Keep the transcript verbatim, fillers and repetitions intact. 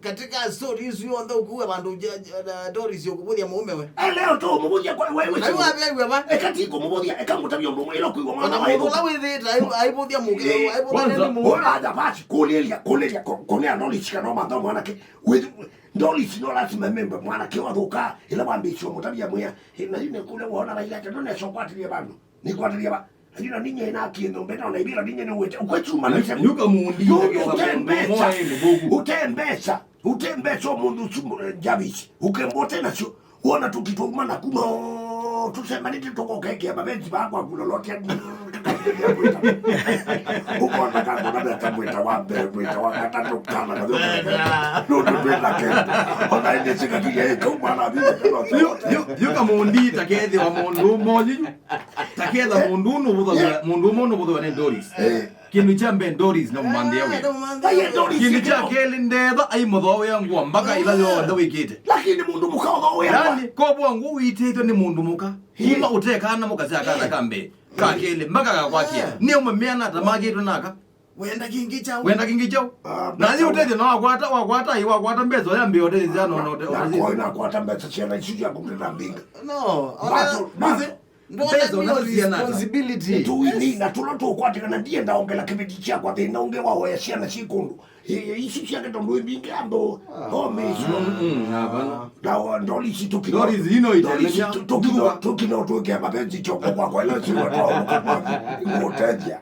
Katika story isu yonthe ukuwe vandu ja- ja- na Doris ukuvũthya mũũme we. Eh, leo tu umuvuthia kwa wewe. Na iwe avyaiwe va? Eka ti kumuvuthia, eka ngutavia undu mwilo kuiwa mwana wa Mũndũ ithu. ũla wĩthĩĩte ai- aivũthya mũke Eh, aivũthya kwanza, nĩ mũũme. Ora aja basi kulilia kulilia kunia Doris kana matho mwanake. With Doris no lazima membe mwanake wathuka ila wambisio mutavia mwia. Ina ine kule wona raila tendo ne sokwatilia bandu. Ni kwatilia ba. Ina ninye ina kiendo mbeta na ibira ninye ni wete. Ukwechuma na semu. Yuka mundi. Utembesa. Utembesa. Utembesa mundu sumu Javis. Ukembote na sio. Wona tukitwauma na kuno tusemanite tukokekea mabenzi bakwa kulolotia. Ukona kakona beta mwita wa mbere mwita wa katatu kana kathio. Nundu twina kenda. Ona ine sikakinya ito mwana bibi. Yuka mundi takethĩwa mũndũ ũmwe yu. Taketha mũndũ ũnũ ũvũthagwa mũndũ ũmwe ũnũ ũvũthagwa nĩ Doris. Kĩndũ kya mbee Doris na mũmanthĩa wĩ. Aye Doris. Kĩndũ kya kelĩ ndetha aimũthooea ngũa mbaka ila yonthe wĩkĩte. Lakini mundu muka uthoea. Yani kobwa ngũ wĩtĩtwe nĩ mũndũ mũka. Kuma ũtekana mũkasya kana ka mbee. Ka kelĩ mbaka gakwakia. Nĩ ũmemea na tamakĩtwe naka. Wenda kĩngĩ kyaũ? Wenda kĩngĩ kyaũ? Na yĩ ũtethyo na wakwata wakwata ĩ wakwata mbesa ya mbee ũtethyo no no ũtethyo. Kwa ina kwata mbesa ciana isu ya kumtenda mbinga. No. Batu, batu. Mbesa ũnazo ciana ata? Responsibility. Tuini na tula tukwatikana ndienda ongela kiveti kyakwa thina ungi wa oya ciana cikundu. Isu ciake tondu imbingi andu home isu. Hapana. Na wa Doris tukino. Doris ino itelekea. Tukino tukino tuke mabenzi choko kwa kwa ila siwa kwa kwa kwa. Ngutethia.